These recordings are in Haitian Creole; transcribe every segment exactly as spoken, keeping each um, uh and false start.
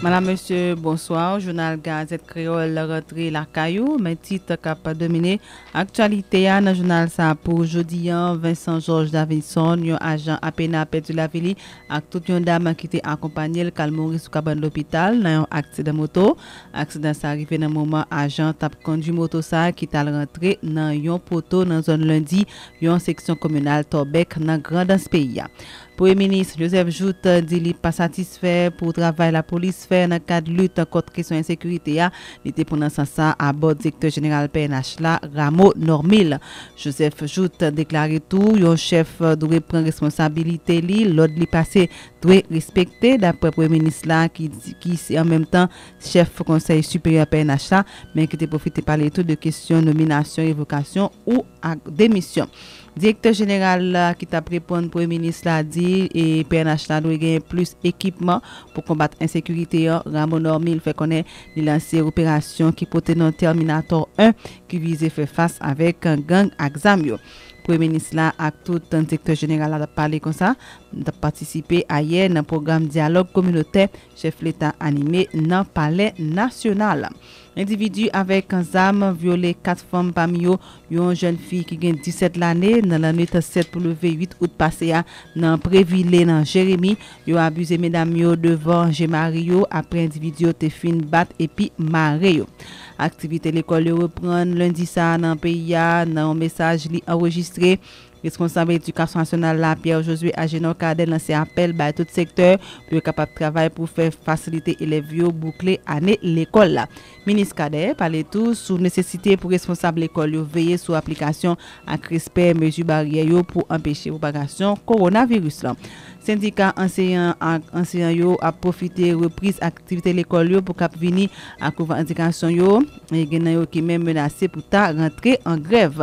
Madam, mesye, bonswa. Jounal Gazèt Kreyòl rantre lakay ou, men tit k ap domine aktyalite a nan jounal sa a pou jodi a, Vincent Georges Davidson, yon ajan apena, pèdi lavi li ak tout yon dam ki te akonpanye l k al mouri sou kabann lopital nan yon aksidan moto. Aksidan sa rive nan moman ajan t ap kondui moto sa a ki t al rantre nan yon poto nan zòn Lendi, yon seksyon kominal Tòbèk nan Grandans peyi a. Premye Minis Joseph Jouthe di li pa satisfè pou travay lapolis fè nan kad lit kont kesyon ensekirite a. Li te pran nan sans sa abò direktè jeneral P N H la, Rameau Normil. Joseph Jouthe deklare tou yon chèf dwe pran responsabilite li, lòd li pase dwe respekte, daprè Premye Minis la ki, ki se an menm tan chèf Konsèy Siperyè P N H la, men ki te pwofite pale tou de kesyon nominasyon, revokasyon ou ak demisyon. Direktè jeneral la ki t ap reponn Premye Minis la di e P N H la dwe genyen plis ekipman pou konbat ensekirite an. Rameau Normil fè konnen li lanse operasyon ki pote non Terminator en ki vize fè fas avèk gang ak zam yo. Premye Minis la ak tout direktè jeneral la t ap pale konsa, t ap patisipe ayè nan pwogram dyalòg kominotè chèf Leta anime nan Palè Nasyonal. Endividi avèk zam vyole kat fanm, pami yo yon jèn fi ki gen disèt lane, nan lannwit sèt pou leve uit out pase a nan Previle, nan Jeremi. Yo abize medam yo devan je mari yo apre endividi yo te fin bat epi mare yo. Aktivite lekòl yo reprann lendi sa a nan peyi a. Nan yon mesaj li anrejistre, responsab edikasyon nasyonal la, Pierre Josué Agénor Cadet, lanse apèl bay tout sektè pou yo kapab travay pou fè fasilite elèv yo boukle ane lekòl la. Minis Cadet pale tou sou nesesite pou responsab lekòl yo veye sou aplikasyon ak respè mezi baryè yo pou anpeche pwopagasyon kowonaviris lan. Sendika anseyan ak anseyan yo ap pwofite repriz aktivite lekòl yo pou k ap vini ak revandikasyon yo. E gen nan yo ki menm menase pou ta rantre an grèv.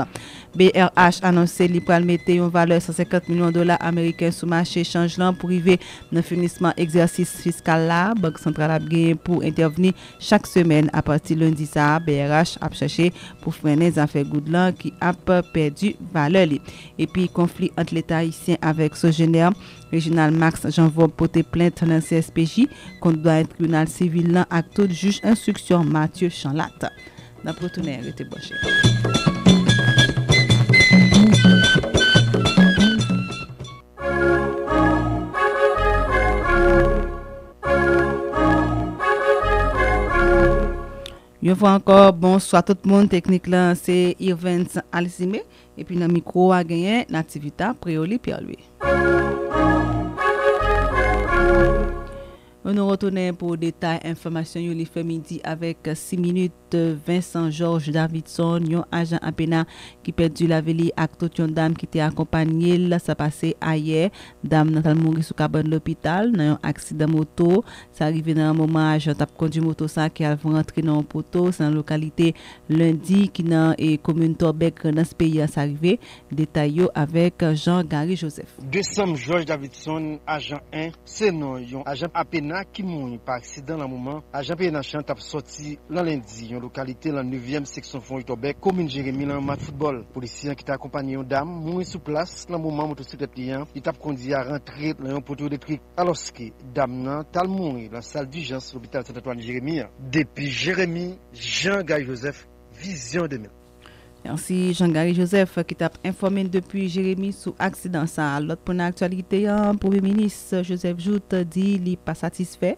B R H anonse li pral mete yon valè san senkant milyon dola ameriken sou mache chanj lan pou rive nan finisman egzèsis fiskal la. Bank Santral ap genyen pou entèvni chak semèn. Apati lendi sa a, B R H ap chèche pou frennen zafè goud lan ki ap pèdi valè li. Epi konfli ant Leta ayisyen avèk Sogener, Reginald Max Janvob pote plent nan C S P J kont dwayen tribinal sivil lan ak tout jij enstriksyon Mathieu Chanlat. N ap retounen, rete branche. Yon fwa ankò, bonswa tout moun. Teknik lan se Irvens Alcime. Epi nan mikwo a genyen Nativita Preoli Pierre Louis. Nou retounen pou detay enfòmasyon yo. Li fè midi avèk sis minit. Vincent Georges Davidson, yon ajan apena ki pèdi lavi li ak tout yon dam ki te akonpanye l. Sa pase ayè. Dam nan t al mouri sou kabann lopital nan yon aksidan moto. Sa rive nan moman ajan t ap kondui moto sa ki al rantre nan yon poto. Se nan lokalite Lendi ki nan, e, komin Tòbèk, Grandans peyi a sa rive. Detay yo avèk Jean Gary Joseph. Desanm Georges Davidson, ajan en, se non yon ajan apena ki mouri pa aksidan lan moman ajan P N H lan t ap sòti lan Lendi yon lokalite lan nevyèm seksyon Fon Itòbèk, komin Jeremi, lan match foutbòl. Polisye an ki t akonpanye yon dam mouri sou plas lan moman motosiklèt li an, li t ap kondui a, rantre lan yon poto elektrik, alòske dam nan t al mouri lan sal dijans lopital Sant Antwàn Jeremi an. Depi Jeremi, Jean Guy Joseph, Vizyon de mil. Mèsi Jean Gary Joseph ki t ap enfòme n depi Jeremi sou aksidan sa a. Lòt pwen nan aktyalite an, Premye Minis Joseph Jouthe di li pa satisfè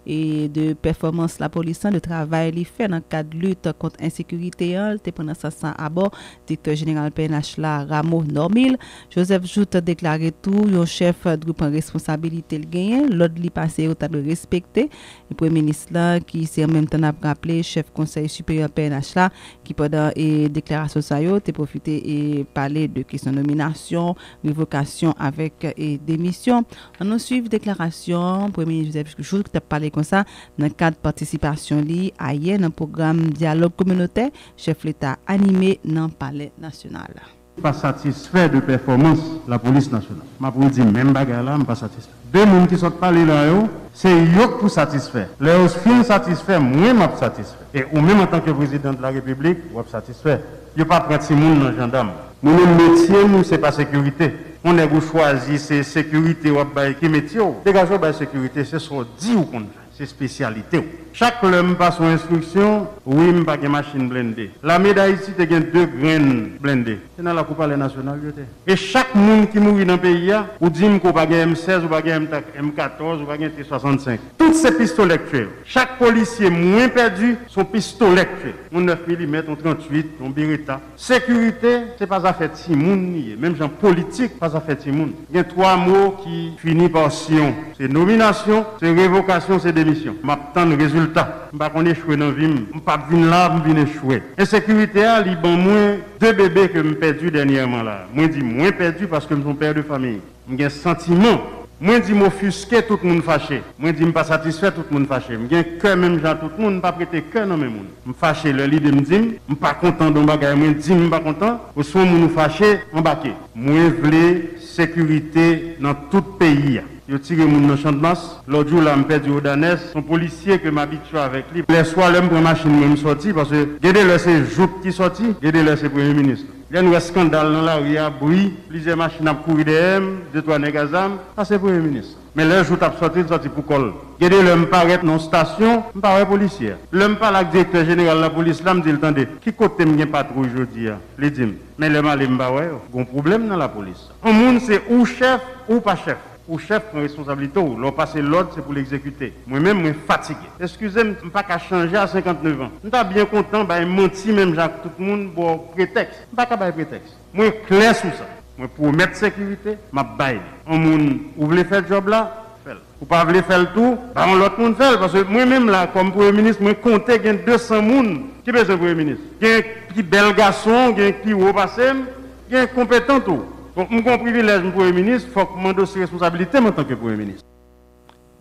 e de pèfòmans lapolis lan, de travay li fè nan kad lit kont ensekirite an. Li te pran nan sans sa abò direktè jeneral P N H la, Rameau Normil. Joseph Jouthe deklare tou yon chèf dwe pran responsabilite l genyen, lòd li pase yo ta dwe respekte. E Premye Minis lan, ki se an menm tan n ap raple chèf Konsèy Siperyè P N H la, ki pandan, e, deklarasyon sa yo, te pwofite, e, pale de kesyon nominasyon, revokasyon avèk, e, demisyon. Ann nou swiv deklarasyon Premye Minis Joseph Jouthe ki t ap pale konsa nan kad patisipasyon li ayè nan pwogram dyalòg kominotè chèf Leta anime nan Palè Nasyonal. Pa satisfè de pèfòmans lapolis nasyonal. M ap redi menm bagay la, m pa satisfè. De moun ki sot pale la yo, se yo k pou satisfè. Lè yo fin satisfè, mwen m ap satisfè. E ou menm antanke prezidan de la repiblik, w ap satisfè. Yo pa pran timoun nan jandam. Mwen menm metye m, se pa sekirite. Yon nèg ou chwazi, se sekirite w ap bay ki metye w. Degaje w bay sekirite, se sa w di w konn fè. Se espesyalite w. Chak lè m pase yon enstriksyon, wi, m pa gen machin blende. Lame d Ayiti te gen de grenn blende. Se nan lakou Palè Nasyonal yo te. E chak moun ki mouri nan peyi a, ou di m ke w pa gen M sèz, ou pa gen M katòz, ou pa gen T swasannsenk. Tout se pistolè k tye yo. Chak polisye mwen pèdi, se yon pistolè k tye. Yon nèf milimèt, yon tranntuit, yon Beretta. Sekirite, se pa zafè timoun li ye. Menm jan politik, pa zafè timoun. Gen twa mo ki fini pa syon. Se nominasyon, se revokasyon, se demisyon. M ap tann rezilta. M pa konn echwe nan vi m. M p ap vin la pou m vin echwe. Ensekirite a, li ban mwen de bebe ke m pèdi dènyèman la. Mwen di mwen pèdi paske m se yon pè de fanmi. M gen santiman. Mwen di m ofiske, tout moun fache. Mwen di m pa satisfè, tout moun fache. M gen kè menm jan tout moun, m p ap rete kè nan men moun. M fache lè lide m di m, m pa kontan de yon bagay, mwen di m m pa kontan, oswa yon moun ou fache, anbake. Mwen vle sekirite nan tout peyi a. Yo tire moun nan Channmas, lòt jou la m pèdi Odanès, se yon polisye ke m abitye avèk li. Lèswa lè m pran machin mwen m sòti, paske gen de lè se jouk ki sòti, gen de lè se premye minis. Lè n wè eskandal nan lari a, bri, plizyè machin ap kouri dèyè m, de twa nèg a zam, sa se premye minis. Men lè jouk ap sòti, l sòti pou kò l. Gen de lè m parèt nan yon estasyon, m pa wè polisye a. Lè m pale ak direktè jeneral lapolis la, m di l, tande, ki kote m gen patwouy jodi a? Li di m, men lè m ale, m pa wè yo. Gon pwoblèm nan lapolis. Yon moun se ou chèf, ou pa chèf. Ou chèf, pran responsablite w. Lè w pase lòd, se pou l egzekite. Mwen menm, mwen fatige. Eskize m, m pa ka chanje a senkantnèf an. M ta byen kontan bay manti menm jan ak tout moun, ba w pretèks. M pa ka bay pretèks. Mwen klè sou sa. Mwen pwomèt sekirite, m ap bay li. Yon moun, ou vle fè djòb la, fè l. Ou pa vle fè l tou, ba yon lòt moun fè l. Paske mwen menm la, kòm premye minis, mwen konte gen de san moun ki bezwen premye minis. Gen ki bèl gason, gen ki wo pase m, gen konpetan tou. Donk, m gen yon privilèj, m premye minis, fòk m andosse responsabilite m antanke premye minis.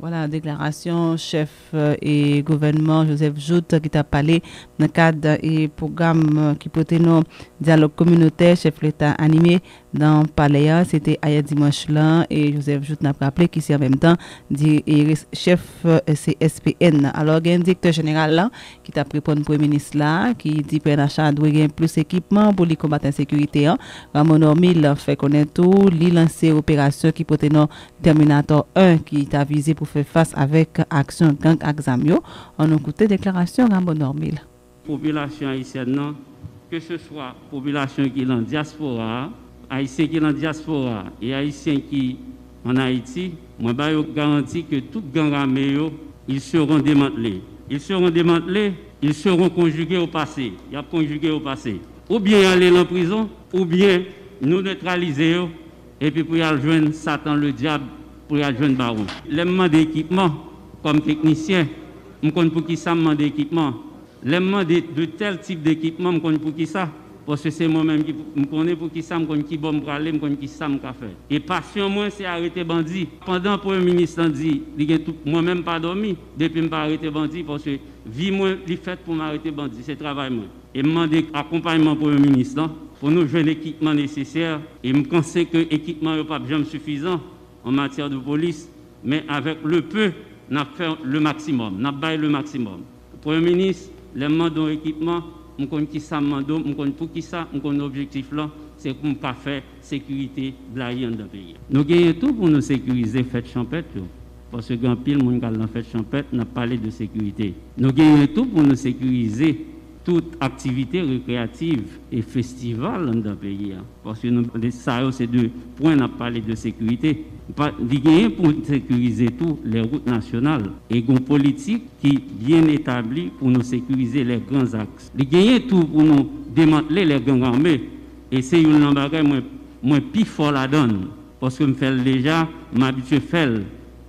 Vwala, deklarasyon chèf, e, gouvènman Joseph Jouthe ki t ap pale nan kad, e, pwogram, e, ki pote non dyalòg kominotè chèf leta anime nan palè a. Se te ayè dimanch lan, e Joseph Jouthe, n ap raple, ki se an menm tan di, e, res-, chèf, e, C S P N nan. Alò, gen direktè jeneral la ki t ap reponn premye minis la, ki di P N H a dwe gen plis ekipman pou li konbat ensekirite an. Rameau Normil fè konnen tou li lanse operasyon ki pote non Terminator en ki ta vize pou fè fas avèk aksyon gang ak zam yo. Ann nou koute deklarasyon Rameau Normil. Popilasyon ayisyèn nan, ke se swa popilasyon ki nan dyaspora a, ayisyen ki nan dyaspora a e ayisyen ki ann Ayiti, mwen ba yo garanti ke tout gang ame yo, ils seront démantelés. Ils seront démantelés, ils seront conjugués au passé. Y ap konjige au passé. Oubyen y ale nan prizon, oubyen nou netralize yo, epi pou y al jwenn Satan Ledyab, pou y al jwenn Bawon. Lè m mande ekipman, kòm teknisyen, m konn poukisa m mande ekipman. Lè m mande de tèl tip dekipman, m konn poukisa. Paske se mwen menm ki pou, m konnen poukisa, m konn kibò m prale, m konn kisa m ka fè. E pasyon mwen, se arete bandi. Pandan premye minis lan di, li gen tout, mwen menm m pa dòmi, depi m pa arete bandi, paske vi mwen, li fèt pou m arete bandi, se travay mwen. E m mande akonpayman premye minis lan pou nou jwenn ekipman nesesè, e m panse ke ekipman yo p ap janm sifizan an matyè de polis, men avèk le peu, n ap fè le maksimòm, n ap bay le maksimòm. Premye minis, lè m mande w ekipman, m konn kisa m mande w, m konn poukisa, m konn objektif lan, se pou m ka fè sekirite blayi anndan peyi a. Nou genyen tou pou nou sekirize fèt chanpèt yo, paske gen anpil moun k al nan fèt chanpèt, n ap pale de sekirite. Nou genyen tou pou nou sekirize tout aktivite rekreyatif e festival anndan peyi a. Paske nou, sa yo se de pwen n ap pale de sekirite. Pa, li genyen pou sekirize tou lè wout nasyonal. E gon politik ki byen etabli pou nou sekirize lè gran zaks. Li genyen tou pou nou demantle lè gang ame. E se youn nan bagay mwen, mwen pi fò ladan l. Paske m fè l deja, m abitye fè l,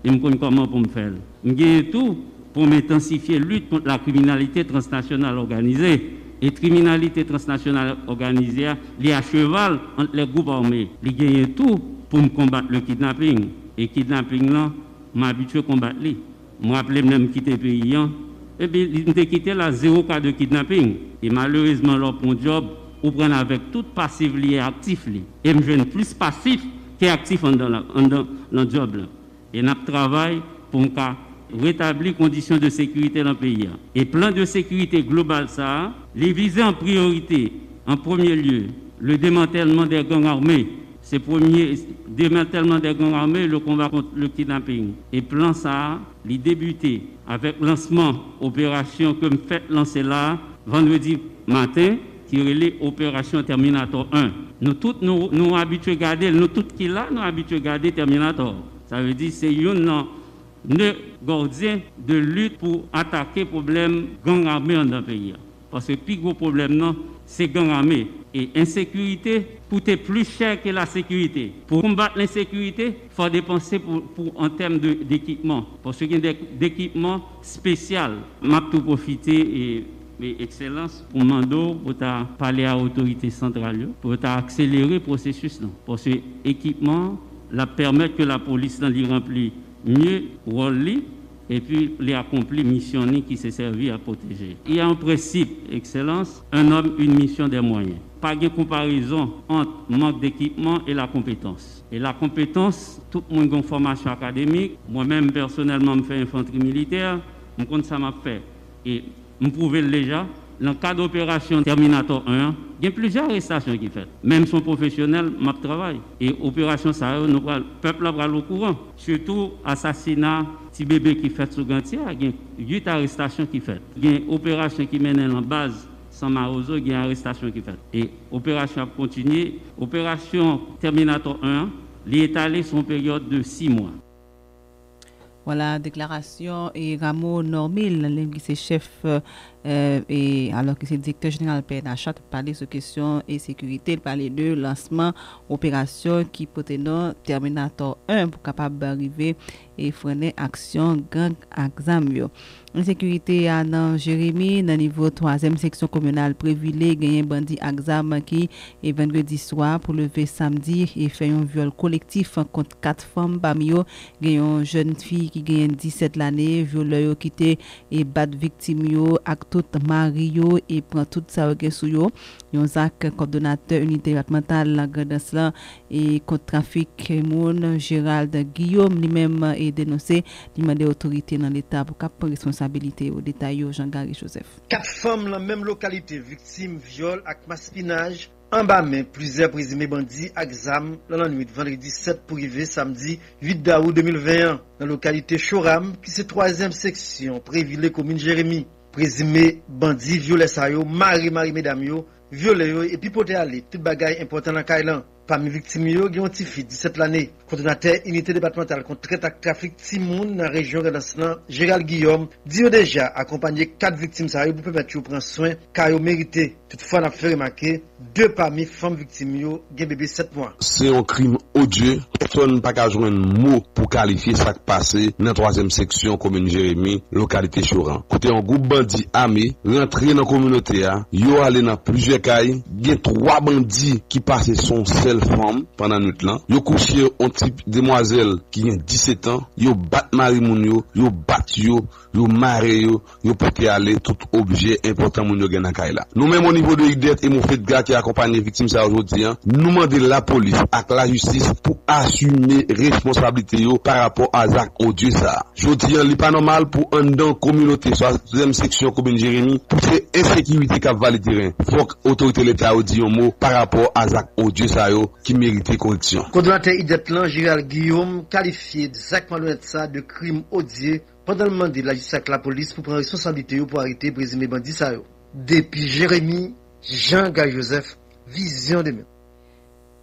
e m konn kòman pou m fè l. M genyen tou pou m entansifye lit kont lakriminalite transnasyonal òganize. E kriminalite transnasyonal òganize a, li acheval ant lè gwoup ame. Li genyen tou pou m konbat le kidnaping. E kidnaping lan, m abitye konbat li. M raple m lè m kite peyi an, epi m te kite l a zewo ka de kidnaping. E malerezman, lè w pran yon djòb, ou pran l avèk tout pasif li e aktif li. E m jwenn plis pasif ke aktif anndan la, anndan nan djòb la. E n ap travay pou n ka retabli kondisyon de sekirite nan peyi a. E plan de sekirite global sa a, li vize an priyorite, an premye lye, le démantèlman dè gang ame. Se premye demantèlman dè gang ame, le konba kont le kidnaping. E plan sa a, li debite avèk lansman operasyon ke m fèk lanse la a, vandredi maten, ki rele Operasyon Tèminatò en. Nou tout, nou, nou abitye gade l, nou tout ki la, nou abitye gade Tèminatò. Sa vle di, se youn nan ne gòdyen de lit pou atake pwoblèm gang ame anndan peyi a. Paske pi gwo pwoblèm nan, se gang ame. E ensekirite koute pli chè ke lasekirite. Pou konbat lensekirite, fò depanse pou, pou an tèm de, dekipman. Paske gen de, dekipman espesyal. M ap tou pwofite e, e Ekselans pou mande w pou ta pale a otorite santral yo, pou yo ta akselere pwosesis lan. Paske ekipman l ap pèmèt ke lapolis lan li ranpli mye wòl li, epi li akonpli misyon li ki se sèvi a pwoteje. Il y a un principe, Excellence, un homme, une mission, des moyens. Pa gen konparezon ant mank dekipman e lakonpetans. E lakonpetans, tout moun gen yon fòmasyon akademik. Mwen menm, pèsonèlman, m fè enfantri militè, m konn sa m ap fè. E m pwouve l deja, nan kad operasyon Tèminatò en an, gen plizyè arestasyon ki fèt. Menm si yon pwofesyonèl, m ap travay. E operasyon sa yo, nou pral, pèp la pral okouran. Sitou asasina ti bebe ki fèt sou Grantyè a, gen uit arestasyon ki fèt. Gen operasyon ki mennen nan baz San Mawozo, gen arestasyon ki fèt. E operasyon ap kontinye. Operasyon Tèminatò en an, li etale sou yon peryòd de sis mwa. Vwala deklarasyon e Rameau Normil, li menm ki se chèf, e, alò ki se direktè jeneral P N H la, t ap pale sou kesyon e sekirite. Li pale de lansman operasyon ki pote non Tèminatò en pou kapab rive e frennen aksyon gang ak zam yo. Ensekirite a nan Jeremi, nan nivo twazyèm seksyon kominal Previle, genyen bandi ak zam ki, e vandredi swa pou leve samdi, e fè yon vyòl kolektif kont kat fanm, pami yo gen yon jèn fi ki genyen disèt lane. Vyolè yo kite e bat viktim yo ak tout mari yo e pran tout sa yo gen sou yo. Yon zak kòdonatè inite depatmantal Grandans lan e kont trafik moun, Gérald Guillaume, li menm e denonse. Li mande otorite nan Leta pou k ap pran responsabilite yo. Detay yo, Jean Garry Joseph. Kat fanm nan menm lokalite viktim vyòl ak maspinaj anba men plizyè prezime bandi ak zam nan lannwit vandredi sèt pou rive samdi uit dawou de mil ven an, nan lokalite Choram, ki se twazyèm seksyon Previle, komin Jeremi. Prezime bandi vyolè sa yo mare mari medam yo, vyole yo epi pote ale tout bagay enpòtan nan kay lan. Pami viktim yo, gen yon tifi disèt lane. Kòdonatè inite depatmantal kont trèt ak trafik timoun nan rejyon Grandans lan, Gérald Guillaume, di yo deja akonpanye kat viktim sa yo pou pèmèt yo pran swen ka yo merite. Toutfwa, n ap fè remake, de pami fanm viktim yo gen bebe sèt mwa. Se yon krim odye, pèsonn pa ka jwenn mo pou kalifye sa k pase nan twazyèm seksyon komin Jeremi, lokalite Choran, kote yon gwoup bandi ame rantre nan kominote a, yo ale nan plizyè kay, gen twa bandi ki pase sou yon sèl fanm pandan nwit lan, yo kouche yon ti demwazèl ki gen disèt an, yo bat mari moun yo, yo bat yo, yo mare yo, yo pote ale tout objè enpòtan moun yo gen nan kay la. Nou menm o nivo de IDET e MOFEDGA ki akonpanye viktim sa yo jodi a, nou mande lapolis ak lajistis pou asime responsablite yo pa rapò a zak odye sa a. Jodi a, li pa nòmal pou anndan kominote twazyèm seksyon komin Jeremi, pou se ensekirite k ap vale teren. Fòk otorite Leta yo di yon mo pa rapò a zak odye sa yo ki merite koreksyon. Kòdonatè IDET lan, Gérald Guillaume, kalifye zak malonèt sa de krim odye pandan l mande lajistis ak lapolis pou pran responsablite yo pou arete prezime bandi sa yo. Depi Jeremi, Jean Guy Joseph, Vizyon Demen.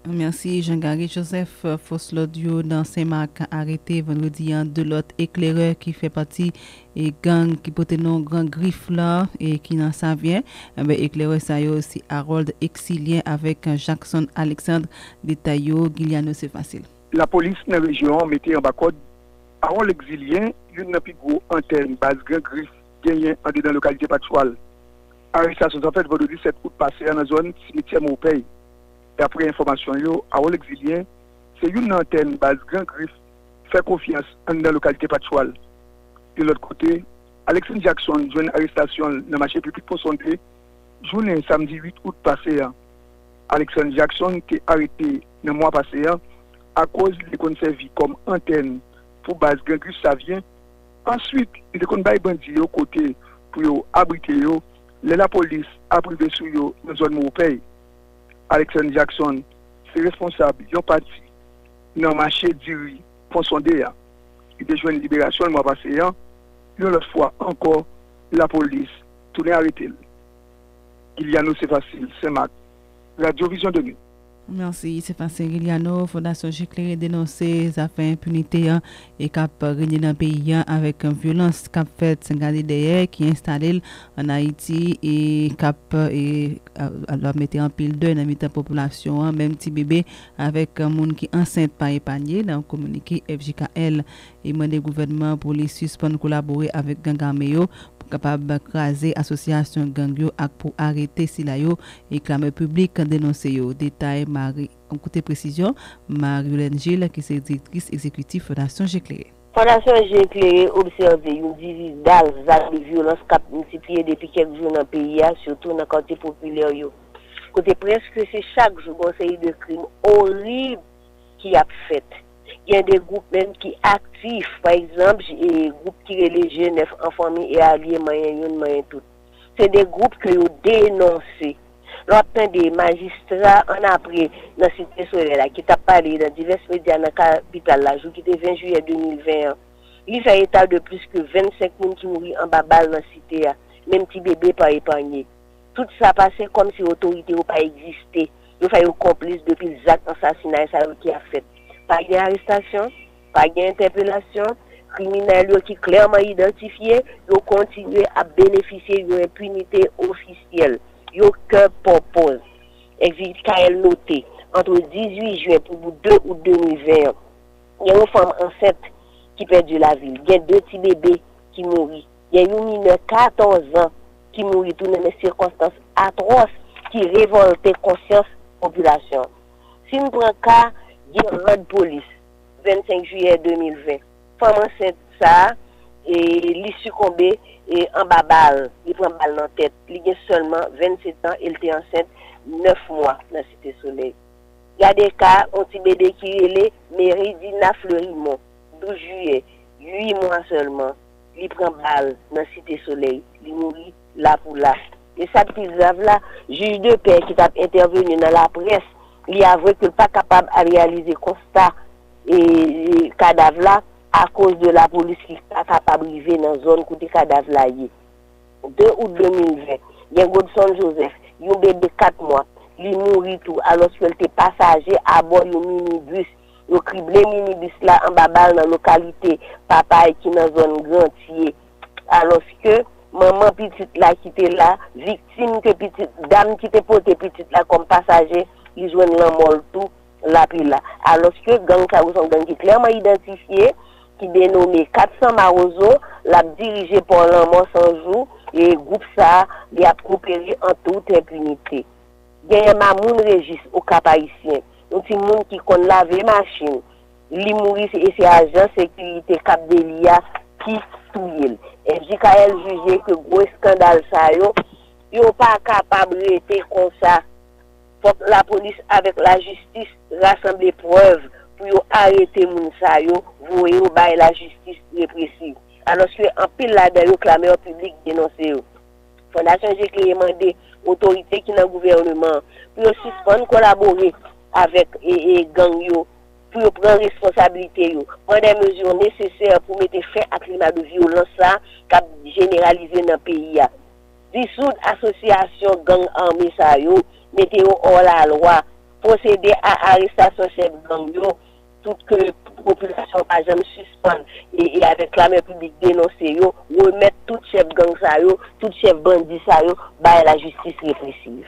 Mèsi Jean Garry Joseph. Fòs lòd yo nan Senmak arete vandredi a de lòt eklerè ki fè pati e gang ki pote non Gran Grif la e ki nan Savyen. Enben, eklerè sa yo se Harold Exilien avèk Jackson Alexandre. Detay yo, Guiliano Sefasil. Lapolis nan rejyon an mete anba kòd Harold Exilien, youn nan pi gwo antèn baz Gran Grif genyen andedan lokalite Patchwal. Arestasyon sa fèt vandredi sèt out pase a nan zòn Simityè Mopèy. Daprè enfòmasyon yo, Harold Exilien se youn nan antèn baz Gran Grif fè konfyans anndan lokalite Patchwal. Yon lòt kote, Alexandre Jackson jwenn arestasyon l nan mache piblik Pon Sonde jounen samdi uit out pase a. Alexandre Jackson te arete nan mwa pase a akoz li te konn sèvi kòm antèn pou baz Gran Grif Savyen. Answit, li te konn bay bandi yo kote pou yo abrite yo lè lapolis ap rive sou yo nan zòn Mopèy. Alexandre Jackson te responsab yon pati nan mache diri Pon Sonde a. Li te jwenn liberasyon l mwa pase a. Yon lòt fwa ankò, lapolis tounen arete l. Gilyano Sefasil, Senmak, Radyo Vizyon de Nwi. Mèsi, Sefasil Gilyano. Fondasyon Je Klere denonse zafè enpinite an e k ap renye nan peyi a avèk vyolans k ap fèt gade dèyè ki enstale l ann Ayiti e k ap e, a, a, mete anpil dèy nan mitan popilasyon an, menm ti bebe avèk moun ki ansent pa epanye. Nan yon kominike, F J K L e mande gouvènman an pou li sispann kolabore avèk gang ame yo pou kapab kraze asosyasyon gang yo ak pou arete sila yo e klamè piblik denonse yo. Detay Marie, koute presizyon, Marie Yolène Gilles, ki se direktris egzekitif Fondasyon Je Klere. Fondasyon Je Klere obsève yon dividal zak de vyolans k ap miltipliye depi kèk jou nan peyi a, sitou nan katye popilè yo, kote prèske se chak jou gen yon seri de krim orib ki ap fèt. Gen de gwoup menm ki aktif, pa egzanp, e, gwoup ki rele G nèf, An Fanmi e Alye, Manyen Youn, Manyen Tout. Se de gwoup ke yo denonse. Lè w ap tande majistra An Apre nan Site Solèy la, ki t ap pale nan divès medya nan kapital la, jou ki te ven jiyè de mil ven an, li fè eta de plis ke vennsenk moun ki mouri anba bal nan site a, menm ti bebe pa epanye. Tout sa pase kòmsi otorite yo pa egziste. Yo fè yo konplis depi zak ansasinay sa yo ki ap fèt. Pa gen arestasyon, pa gen entèpelasyon, kriminèl yo ki klèman idantifye, yo kontinye ap benefisye yon enpinite ofisyèl. Yo kè pòpòz. F J K L note, antre dizuit jen pou bout de out de mil ven an, gen yon fanm ansent ki pèdi lavi l, gen de ti bebe ki mouri, gen yon minè katòz an ki mouri tou nan de sikonstans atwòs ki revòlte konsyans popilasyon an. Si n pran ka Gerard Polis, vennsenk jiyè de mil ven, fanm ansent sa a, e, li sikonbe, e, anba bal, li pran bal nan tèt. Li gen sèlman vennsetan e l te ansent nèf mwa nan Site Solèy. Gade ka yon ti bebe ki rele Meridina Fleurimond, douz jiyè, uit mwa sèlman, li pran bal nan Site Solèy, li mouri la pou la. E sa k pi grav la, jij de pè ki t ap entèveni nan laprès, li avwe ke l pa kapab al reyalize konsta, e, e, kadav la akoz de lapolis ki pa kapab rive nan zòn kote kadav la ye. De out de mil ven, gen Godson Joseph, yon bebe kat mwa, li mouri tou alòske l te pasaje abò yon minibis. Yo krible minibis la anba bal nan lokalite Papay ki nan zòn Grantye. Alòske manman pitit la ki te la, viktim ke pitit, dam ki te pote pitit la kòm pasaje, li jwenn lanmò l tou lapli la. Alòske gang sa yo se yon gang ki klèman idantifye, ki denome kat san Mawozo, l ap dirije pò Lanmò San Jou, e gwoup sa a, li ap opere an tout enpinite. Genyen Mamoun Régis Okap Ayisyen, yon timoun ki konn lave machin. Li mouri se, e se ajan sekirite Cap Deli a ki touye l. F J K L jije ke gwo eskandal sa yo, yo pa kapab rete konsa. Fòk lapolis avèk lajistis rasanble prèv pou yo arete moun sa yo, voye yo bay lajistis represiv. Alòske anpil ladan yo klamè piblik denonse yo. Fondasyon Je Klere mande otorite ki nan gouvèneman an pou yo sispann kolabore avèk, e, e, gang yo, pou yo pran responsablite yo, pran de mezi nesesè pou mete fen a klima de vyolans sa k ap jeneralize nan peyi a. Dizoud asosyasyon gang ame sa yo, mete yo òlalwa, pwosede a arestasyon chèf gang yo, tout ke popilasyon pa janm sispann, e, e avèk klamè piblik denonse yo, remèt tout chèf gang sa yo, tout chèf bandi sa yo bay lajistis represiv.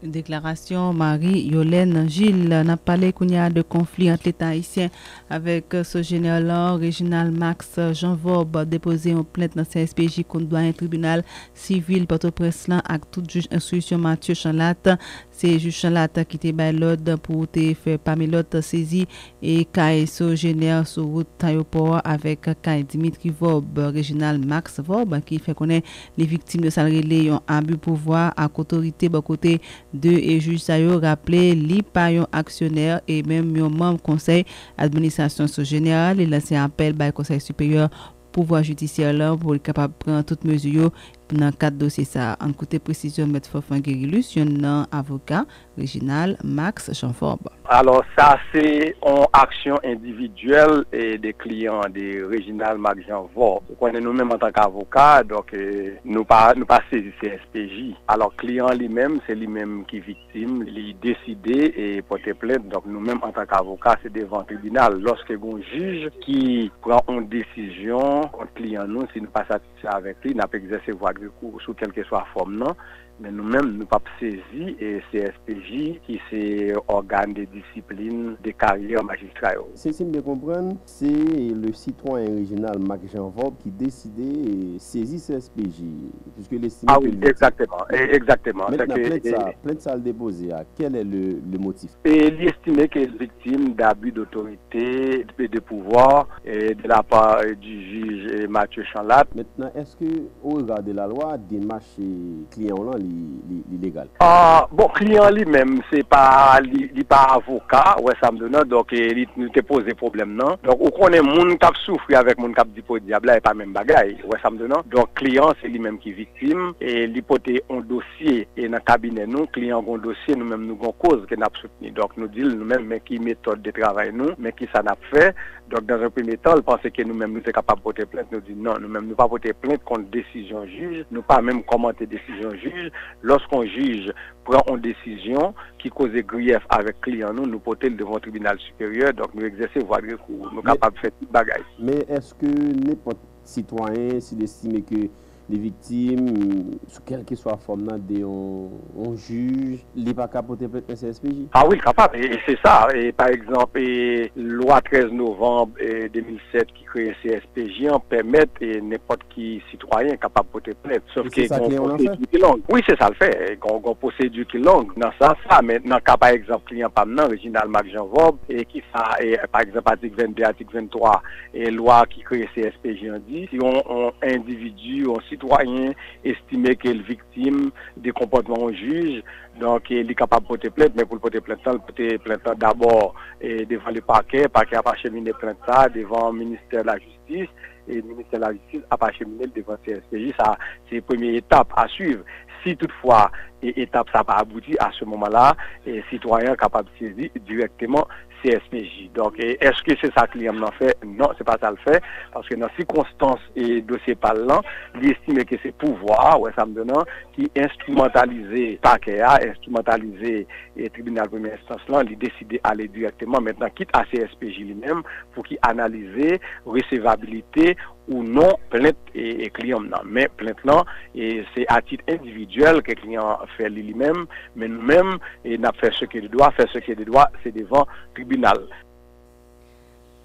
Deklarasyon Marie Yolène Gilles. N ap pale kounye a de konfli ant Leta ayisyen avèk Sogener lan. Reginald Max Jean Vorbe depoze yon plent nan C S P J kont dwayen tribinal sivil Pòtoprens lan ak tout jij enstriksyon Mathieu Chanlatte. Se jij Chanlatte ki te bay lòd pou te fè pami lòt sezi e kay Sogener sou wout Tayopò a avèk kay Dimitri Vorbe, Reginald Max Vorbe, ki fè konnen li viktim de sa l rele yon abi pouvwa ak otorite bò kote de e jij sa yo. Raple, li pa yon aksyonè e menm yon manm konsèy administrasyon Sogener a. Li lanse apèl bay Konsèy Siperyè Pouvwa Jidisyè lan pou li kapab pran tout mezi yo Nan kad dosye sa a, ann koute presizyon Mèt Fanfan Guerilus, youn nan avoka Reginald Max Jean Vorbe. Alò, sa se yon aksyon endividyèl e de kliyan de Reginald Max Jean Vorbe. Ou konnen nou menm antanke avoka, donk, e, nou pa, nou pa sezi C S P J. Alò, kliyan li menm, se li menm ki viktim, li deside e pote plent. Donk, nou menm antanke avoka, se devan tribinal. Lòske gon jij ki pran yon desizyon kont kliyan nou, si nou pa satisfè avèk li, n ap egzèse vwa de rekou sou kèlkeswa fòm nan. Men nou menm, nou p ap sezi e C S P J, ki se ògàn de disiplin de karyè majistra yo. Si, si m byen konprann, se le sitwayen Reginald Max Jean Vorbe ki deside e sezi C S P J, puiske l estime ke l viktim. Ah wi, egzakteman, e, egzakteman. Mentnan, plent sa, plent sa l depoze a, quel est le, le motif? E li estime ke l viktim d'abus d'autorité, de, de pouvoir, e, de la part, e, du juge, e, Mathieu Chanlat. Mentnan, èske, au regard de la loi, demach, e, kliyan w lan, li, li, li legal? Ah, bon, kliyan li menm, se pa, li, li pa avoka, ou wè sa m di w nan, donk, e, li, nou te poze pwoblèm nan. Donk, ou konnen moun k ap soufri avèk moun k ap di podyab la, e pa menm bagay, ou wè sa m di w nan. Donk, kliyan, se li menm ki viktim, e li pote yon dosye, e nan kabinè nou, kliyan gon dosye, nou menm nou gon koz ke n ap soutni. Donk, nou di l, nou menm, men ki metòd de travay nou, men ki sa n ap fè. Donk, dans un premier temps, l panse ke nou menm, nou te kapab pote plent, nou di non, nou menm, nou pa pote plent kont desizyon jij, nou pa menm kòmante desizyon jij. Lòske yon jij pran yon desizyon ki koze griyèf avèk kliyan nou, nou pote l devan yon tribinal siperyè, donk nou egzèse vwa de rekou, nou kapab fè tout bagay. Men èske nenpòt sitwayen, si l estime ke li viktim, sou kèlkeswa fòm nan, de yon, yon jij, li pa ka pote plent nan C S P J? Ah wi, l kapab, e, e se sa, e, pa egzanp, e, lwa trèz novanm, e, de mil sèt ki kreye C S P J an pèmèt, e, nenpòt ki sitwayen kapab pote plent, sòf ke gon pwosedi ki long. Wi, se sa l fè, gon, gon pwosedi ki long nan sans sa, men nan ka, pa egzanp, kliyan pa m nan, Reginald Max Jean Vorbe, e ki sa, e, pa egzanp, atik vennde, atik venntwa, e lwa ki kreye C S P J an di, si yon, yon endividi, yon sitwayen estime ke l viktim de konpòtman yon jij, donk, e, li kapab pote plent, men pou l pote plent lan, l pote plent lan dabò, e, devan le pakè, pakè ap achemine plent sa devan ministè lajistis, e ministè lajistis ap achemine l devan C S P J, sa se premye etap a swiv. Si toutfwa, e, etap sa pa abouti, a se moman la, e, sitwayen an kapab sezi dirèkteman C S P J. Donk, e, èske se sa kliyan m nan fè? Non, se pa sa l fè, paske nan sikonstans, e, dosye pa l lan, li estime ke se pouvwa a, ou wè sa m di w nan, ki enstrimantalize pakè a, enstrimantalize, e, tribinal premyè enstans lan, li deside ale dirèkteman mentnan, kit a C S P J li menm, pou ki analize resevabilite ou non plent, e, e kliyan m nan. Men plent lan, e, se a tit endividyèl ke kliyan an fè li, li menm, men nou menm, e, n ap fè ce qui est de droit, fè ce qui est de droit, se devan tribinal.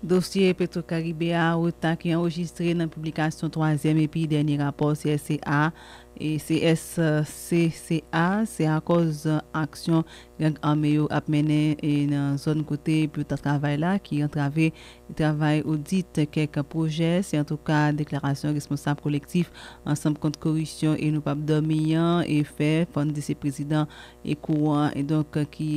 Dosye Petro Caribe a, reta ki anrejistre nan piblikasyon twazyèm epi dènye rapò C S C A, e C S C C A, se akòz aksyon gang ame yo ap mennen, e, nan zòn kote pou yo ta travay la, ki antrave travay odit kèk pwojè. Se antouka deklarasyon responsab kolektif Ansanm Kont Koripsyon e Nou P ap Dòmi an, e fè, fò n di se prezidan e kouran, e donk, ki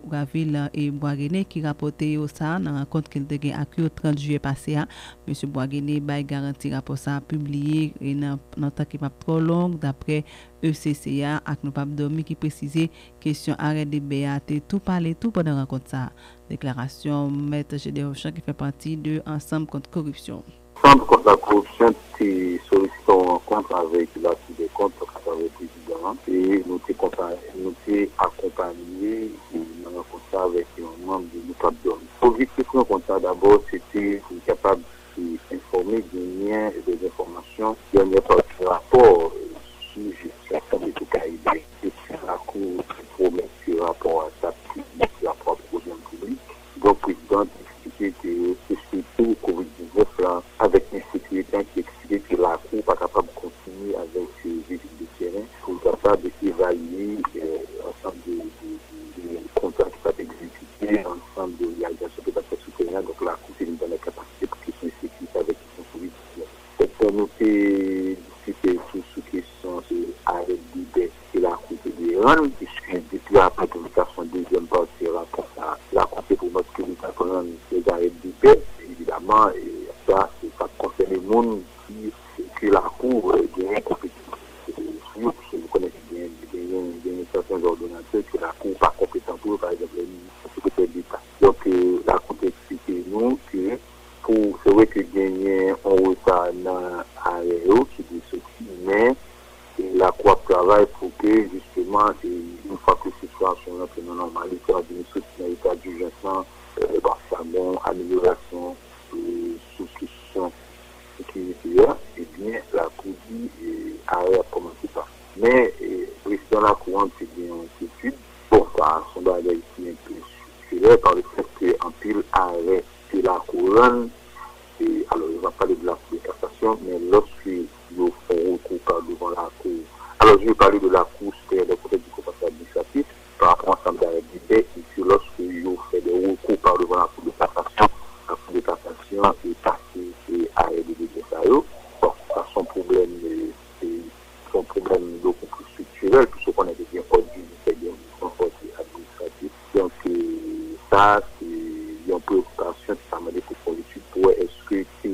Gravil e Boisrené ki rapòte yo sa nan rankont ke l te gen ak yo trant jiyè pase a. Mesye Boisrené bay garanti rapò sa a pibliye e nan, nan tan ki p ap twò long, daprè E C C a ak Nou P ap Dòmi ki presize kesyon arè de bè a te tou pale tou pandan rankont sa a. Deklarasyon Mèt Gedeon Chan ki fè pati de Ansanm Kont Koripsyon. Ansanm Kont Lakoripsyon te solisite yon rankont avèk Lakou dè Kont atravè prezidan an, e nou te konpa-, nou te akonpaye, e, nan rankont sa avèk yon manm de Nou P ap Dòmi. Objektif rankont sa dabò, se te pou n kapab, e, enfòme, genyen de enfòmasyon, dènye pati rapò, e, sou jesyon Santé Tou Karibe. E si Lakou te pwomèt ke rapò a t ap piblik, rapò a pwoblèm piblik. Donk, prezidan an te eksplike ke se sitou kovid diznèf la avèk ensekirite an ki eksplike ke Lakou pa kapab kontinye avèk, e, vizit de teren pou l kapab evalye, e, ansanm de, de, de, de kontra ki p ap egzekite, ansanm de reyalizasyon ki p ap fèt sou teren an. Donk, Lakou te vin pa nan kapasite pou kesyon ensekirite avèk kesyon kovid diznèf. Donk, nou te diskite tou sou kesyon, e, arèt de bè ke Lakou te dwe rann, piske depi apre piblikasyon dezyèm pati rapò sa a, Lakou te pwomèt ke li t ap rann lèzarèt de bè. Evidaman, e, sa, se pa t konsène moun ki, ke Lakou, e, genyen konpetans. Se ke genyen yon reta nan arè yo ki dwe soti, men e lakou ap travay pou ke, jisteman, e yon fwa ke sitiyasyon an rantre nan nòmalite, anvan nou soti nan eta dijans lan, e, paske sa gen yon amelyorasyon e, sou kesyon sekirite a, ebyen, lakou di e, arè ap kòmanse pase. Men, e, prezidan lakou an te gen yon enkyetid. Bon, sa se yon bagay ki enpe striktirè, pa le fèt ke anpil arè ke lakou rann, e, alò, yo pa pale de lakou de kasasyon, men lòske yo fè rekou pa devan lakou, alò, je vais parler de la Cour supérieure des comptes et du Contentieux administratif, pa rapò ansanm de règ de, e ke lòske yo fè de rekou pa devan la Cour de cassation, la Cour de cassation e pase e arè de degre sa yo. Bon, sa se yon pwoblèm, e, e, se yon pwoblèm bokou pli striktirèl, piske w konnen ke gen òd jidisè, gen yon konsèy administratif. Donk, e, sa, se yon preyokipasyon ki ta mande pou fè yon etid pou wè èske se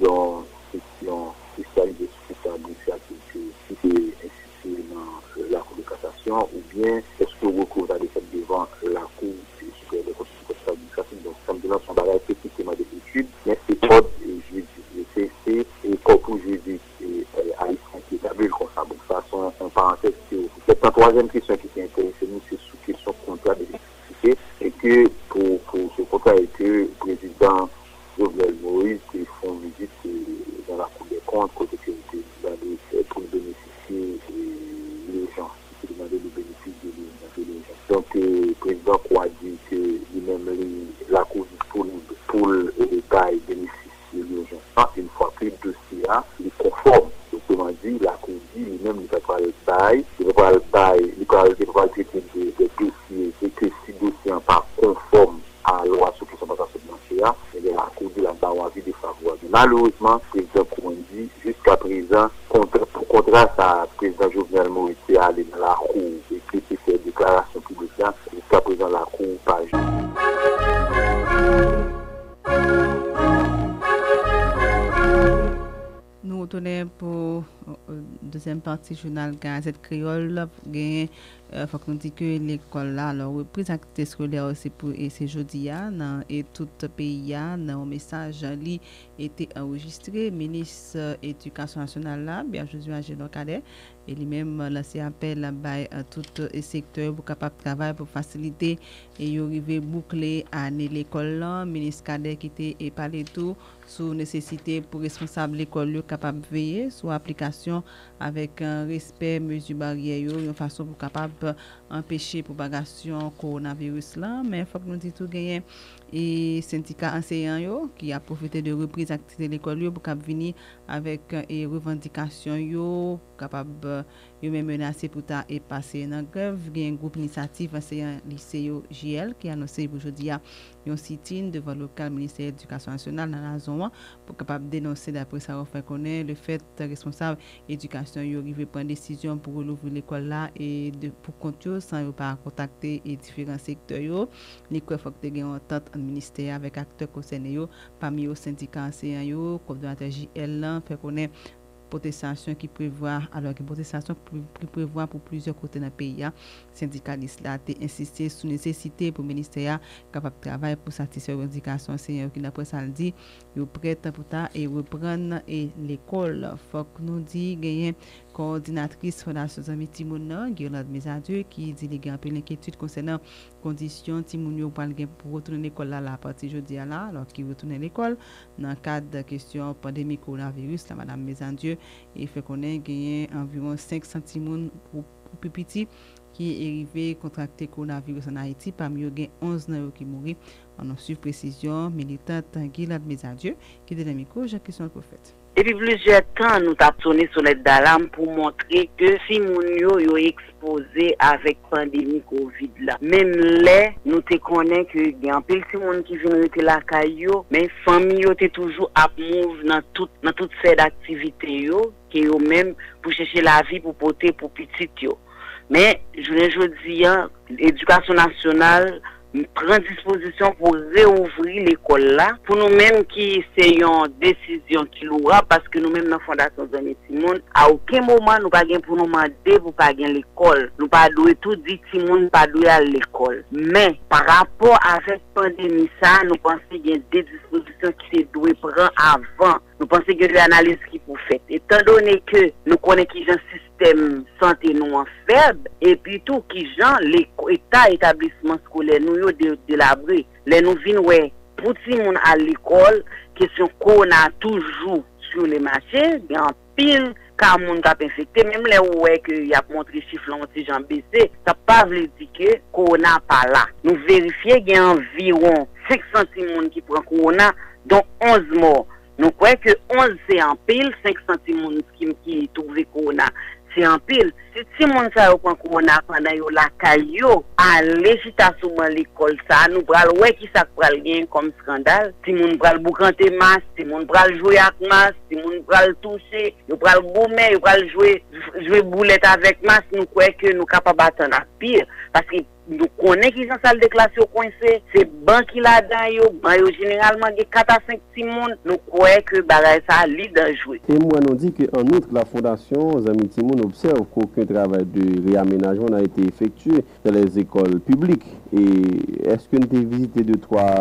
yon kesyon espesyalize sou kesyon administratif ke ki te enstitiye nan, e, Lakou de Kasasyon, oubyen èske rekou ta dwe fèt devan Lakou Siperyè de Kont e Konsèy Administratif? Donk, sa m di la, se yon bagay teknik ki mande etid, men se òd, e, jiridik, e, se, se, e, kòpou jiridik, e, e, ayisyen ki etabli l konsa. Bon, sa se yon, yon parantèz teyorik. Mentnan, twazyèm kesyon ki te enterese nou, se sou kesyon kontra de elektrisite, e ke pou, pou se kontra e ke prezidan Jovenel Moïse te fè yon vizit, e, nan Lakou dè Kont, kote ke li te mande, e, pou l benefisye, e, lejans, li te mande le benefis de lejans, de lejans. Donk, e, prezidan kou a di ke li menm li, lakou disponib pou l, e, bay benefis de lejans lan, yon fwa ke dosye a li konfòm. Otreman di, lakou di li menm li pa pral bay, li pa pral bay, li pral, li pa pral trete de, de dosye, e ke si dosye an pa konfòm a lwa sou kesyon pasasyon finansye a, ebyen, lakou di l ap ba w avi defavorab. Men malerezman, prezidan kou an di, jiskaprezan, kontra, pou kontra sa a, prezidan Jovenel Moïse te ale nan lakou e ke te fè deklarasyon piblik la, jiskaprezan lakou pa janm. Nou retounen pou, e, dezyèm pati jounal Gazèt Kreyòl. Genyen, e, fòk nou di ke lekòl la, alò, repriz aktivite eskolè se pou, e se jodi a, nan, e tout peyi a, nan yon mesaj li e te anrejistre, minis, e, edikasyon nasyonal la, Pierre Josué Agenor Cadet, e li menm lanse apèl bay, e, tout, e, sektè yo pou kapab travay pou fasilite e yo rive boukle ane lekòl lan. Minis Cadet ki te, e, pale tou sou nesesite pou responsab lekòl yo kapab veye sou aplikasyon avèk, e, respè mezi baryè yo, yon fason pou kapab anpeche pwopagasyon kowonaviris lan. Men fòk nou di tou genyen e sendika anseyan yo ki ap pwofite de repriz aktivite lekòl yo pou k ap vini avèk, e, revandikasyon yo, kapab, e, yo menm menase pou ta e pase nan grèv. Gen gwoup inisyativ anseyan lise yo, J L, ki anonse pou jodi a yon sitin devan lokal Ministè Edikasyon Nasyonal nan Nazon an pou kapab denonse, daprè sa yo fè konnen, lefèt responsab edikasyon yo rive pran desizyon pou relouvri lekòl la e de, pou kont yo, san yo pa kontakte e diferan sektè yo. Li kwè fòk te gen yon antant ant ministè a avèk aktè konsène yo, pami yo sendika anseyan yo. Kowòdonatè J L lan fè konnen pwotestasyon ki prevwa, alò gen pwotestasyon ki, ki prevwa pou plizyè kote nan peyi a. Sendikalis la te ensiste sou nesesite pou ministè a kapab travay pou satisfè revandikasyon anseyan yo ki, daprè sa l di, yo prèt pou ta e reprann e lekòl. Fòk nou di genyen kowòdinatris Fondasyon Zanmi Timoun nan, Guirlande Mesadieu, ki di li gen anpil enkyetid konsènan kondisyon timoun yo pral gen pou retounen lekòl la, la apati jodi a la, alò ki retounen lekòl nan kad kesyon pandemi kowonaviris la. Madanm Mesadieu e fè konnen genyen anviwon senk san timoun pou, pou pi piti ki e rive kontrakte kowonaviris ann Ayiti, pami yo gen onz nan yo ki mouri. Ann nou swiv presizyon militant Guirlande Mesadieu ki te nan mikwo Jean Christian Prophète. Depi plizyè tan, nou t ap sone sonèt dalam pou montre ke timoun yo, yo ekspoze avèk pandemi kovid la. Menm lè nou te konnen ke gen anpil timoun ki vin rete lakay yo, men fanmi yo te toujou ap mouv nan tout, nan tout sèt aktivite yo, ke yo menm pou chèche lavi pou pote pou pitit yo. Men, jounen jodi a, edikasyon nasyonal pran dispozisyon pou reouvri lekòl la. Pou nou menm ki se yon desizyon ki lwouwab, paske nou menm nan Fondasyon Zanmi Timoun, a okenn moman nou pa gen pou nou mande pou pa gen lekòl. Nou pa dwe tou di timoun pa dwe al lekòl. Men, pa rapò avèk pandemi sa a, nou panse gen de dispozisyon ki te dwe pran avan. Nou panse gen de analiz ki pou fèt. Etandone ke nou konnen kijan sistèm sante nou an fèb, epi tou kijan leko-, eta etablisman skolè nou yo de-, delabre. Lè nou vin wè, pou timoun al lekòl, kesyon kowona toujou sou le mache, gen anpil ka moun k ap enfekte. Menm lè ou wè ke y ap montre chif lan yon ti jan bese, sa pa vle di ke kowona pa la. Nou verifye, gen anviwon senk san timoun ki pran kowona, don onz mò. Nou kwè ke onz se anpil, senk san timoun ki, ki twouve kowona, se anpil. Si timoun sa yo pran kowona pandan yo lakay yo, ale chita sou ban lekòl sa a, nou pral wè ki sa k pral gen kòm eskandal. Timoun pral boukante mas, timoun pral jwe ak mas, timoun pral touche, yo pral goumen, yo pral jwe, jwe boulèt avèk mas. Nou kwè ke nou kapab atann ak pi, paske nou konnen kijan sal de klas yo kwense, se ban ki ladan yo, ban yo jeneralman gen kat a senk timoun, nou kwè ke bagay sa a li danjre. Et moi, nous dit que, en outre, la Fondation Zanmi Timoun observe qu'aucun travail de réaménagement n'a été effectué dans les écoles publiques. Et est-ce que nous avons visité deux, trois...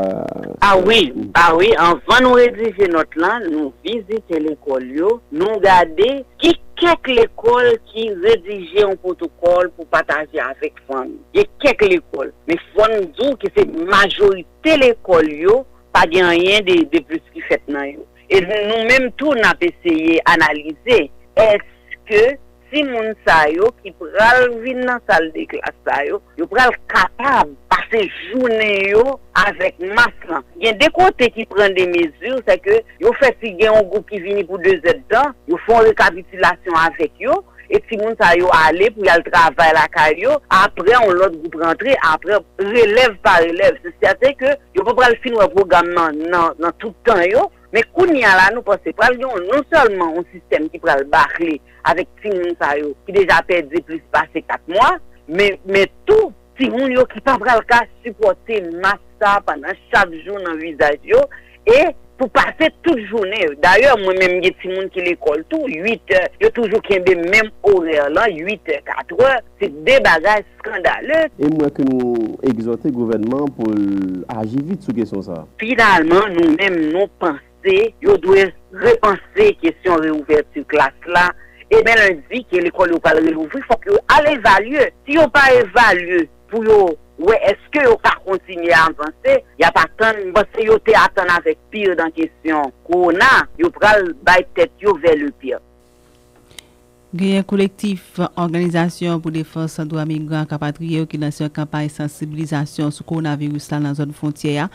Ah oui, ah oui, anvan nou redije nòt lan, nou vizite lekòl yo, nou gade ki kèk lekòl ki redije yon pwotokòl pou pataje avèk fanmi. Gen kèk lekòl, men fò n di w ke se majorite lekòl yo, pa gen anyen de, de plis ki fèt nan yo. E nou menm tou, n ap eseye analize, èske timoun sa yo ki pral vin nan sal de klas sa yo, yo pral kapab pase jounen yo avèk mas lan? Gen de kote ki pran de mezi, sèke yo fè si gen yon gwoup ki vini pou de zèdtan, yo fè yon rekapitilasyon avèk yo, e timoun sa yo ale pou y al travay lakay yo, apre yon lòt gwoup rantre, apre relèv pa relèv. Se sèten ke yo pa pral fin wè pwogram nan, nan, nan tout tan yo, men kounye a la, nou panse pral gen yon, non sèlman yon sistèm ki pral bakle avèk timoun sa yo ki deja pèdi plis pase kat mwa, men, men tou, timoun yo ki pa pral ka sipòte mas sa pandan chak jou nan vizaj yo, e pou pase tout jounen yo. Dayè, mwen menm, gen timoun ki lekòl tou, uit è, yo toujou kenbe menm orè lan, uit è, kat è, se de bagay eskandale. E m wè ke nou egzòte gouvènman pou l aji vit sou kesyon sa a. Finalman, nou menm, nou panse yo dwe repanse kesyon reouvèti klas la. E men lendi ke lekòl yo pral relouvri, fòk yo al evalye. Si yo pa evalye pou yo wè èske yo ka kontinye avanse, y ap atann, m panse yo te atann avèk pi nan kesyon kowona, yo pral bay tèt yo vè le pi. Genyen kolektif òganizasyon pou defans dwa migran ak rapatriye yo ki lanse yon kanpay sansibilizasyon sou kowonaviris la nan zòn fwontyè a.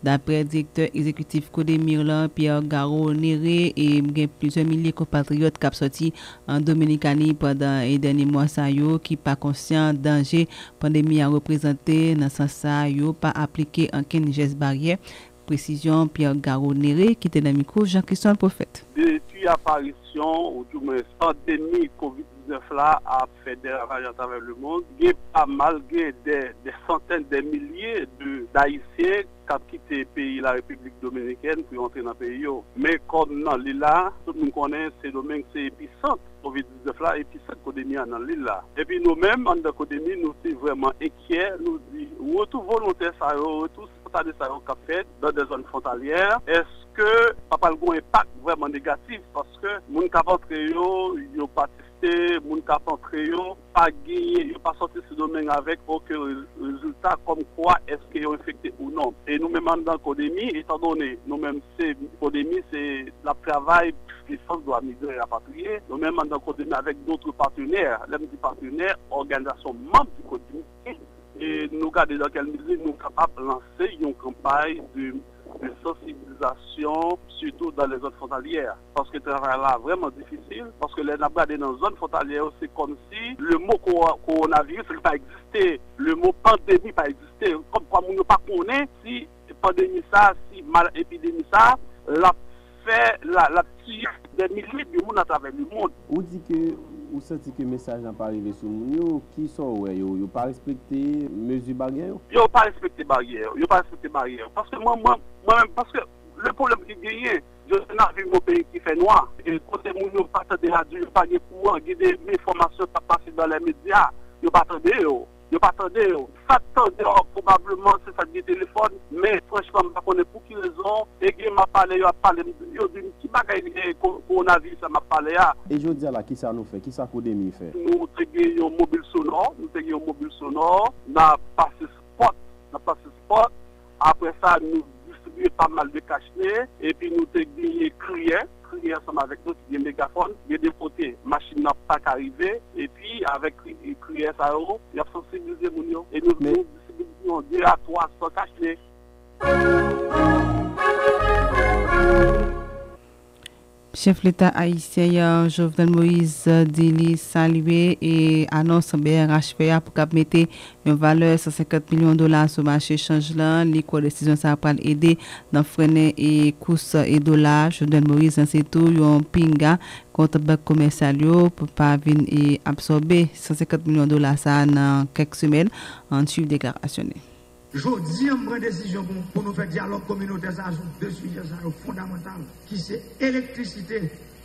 Daprè direktè egzekitif Codemir lan, Pierre Garo Néré, e gen plizyè milye konpatriyòt k ap sòti an Dominikani pandan e dènye mwa sa yo ki pa konsyan danje pandemi a reprezante. Nan sans sa, yo pa aplike ankenn jès baryè. Presizyon Pierre Garo Néré ki te nan mikwo Jean Christian Prophète. Depi aparisyon, oudimwens pandemi kovid diznèf la ap fè de ravaj atravè lemonn, gen pa mal, gen de, de santèn de milye de, Dayisyen k ap kite peyi Larepiblik Dominikèn pou yo antre nan peyi yo. Men kòm nan lil la, tout moun konnen Sendomeng se episant kovid diznèf la, episant Codemir a nan lil la. Epi nou menm, anndan Codemir, nou te vrèman enkyè, nou di retou volontè sa yo, retou spontané sa yo k ap fèt nan de zòn fwontalyè, èske pa pral gen yon enpak vrèman negatif? Paske moun k ap antre yo, yo pa teste, moun k ap antre yo pa genyen, yo pa sòti Sendomeng avèk okenn re-, rezilta kòmkwa èske yo enfekte ou non. E nou menm anndan Codemir, etandone nou menm se Codemir, se l ap travay pou defans dwa migran e rapatriye, nou menm anndan Codemir avèk dòt patenè, lè m di patenè, òganizasyon manm di Codemir, e nou gade nan kèl mezi nou kapab lanse yon kanpay de, de sansibilizasyon, sitou dans les zones frontalières. Paske travay la vrèman difisil, paske lè n ap gade nan zòn fwontalyè yo, se kòmsi le mo ko-, kowonaviris li pa egziste, le mo pandemi pa egziste, kòmkwa moun yo pa konnen si pandemi sa, si mal epidemi sa, l ap fè, l a, l ap tiye de milye de moun atravè lemonn. Ou di ke Ou santi ke mesaj lan pa rive sou moun yo? Kisa w wè? Yo, yo pa respekte mezi baryè yo? Yo pa respekte baryè yo. Yo pa respekte baryè yo. Paske mwen, mwen, mwen menm, paske le pwoblèm ki genyen, jodi a n ap viv nan peyi ki fè nwa. E kote moun yo pa tande radyo, yo pa gen kouran, gen de enfòmasyon k ap pase nan lè medya, yo pa tande yo. Yo pa tande yo. Sa k tande yo, pwobableman, se sa k gen telefòn. Men, franchman, m pa konnen pou ki rezon. E gen m ap pale, yo ap pale, yo di m ki bagay e ko- kowonaviris la m ap pale a. E jodi a la, kisa nou fè? Kisa Codemi fè? Nou te gen yon mobil sonò, nou te gen yon mobil sonò, n ap pase spot, n ap pase spot. Apre sa, nou distribiye pa mal de kach ne, epi nou te genyen kriyè, kriyè ansanm avèk nou ki gen megafòn, gen de kote machin nan pa ka rive, epi avèk kri- kriyè sa yo, y ap sansibilize moun yo, e nou, nou distribiye yon de a twa san kach ne. Chèf Leta ayisyen an, Jovenel Moïse, di li salye e anons B R H fè a pou k ap mete yon valè san senkant milyon dola sou mache chanj lan. Li kwè desizyon sa a pral ede nan frennen e kous e dola a. Jovenel Moïse lanse tou yon pinga kont bank komèsyal yo pou pa vin e absòbe san senkant milyon dola sa a nan kèk semèn. Ann swiv deklarasyon li. Jodi a, m pran desizyon pou, pou nou fè dyalòg kominotè sa a sou de sijè sa yo fondamantal, ki se elektrisite.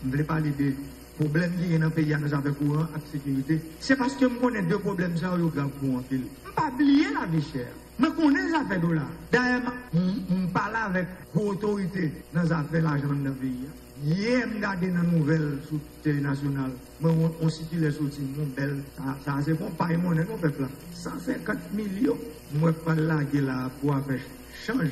M vle pale de pwoblèm ki gen nan peyi a nan zafè kouran ak sekirite. Se paske m konnen de pwoblèm sa yo, yo grav pou anpil. M pa bliye lavi chè a. Mwen konnen zafè dola. Dayè, m, m, m pale avèk gwo otorite nan zafè lajan anndan peyi a. Yè, m gade nan nouvèl sou tele nasyonal, mwen wè yon sikilè soti, yon bèl, sa, sa se konpay monnen non pèp la. San senkant milyon, m wè k pral lage la pou afè chanj.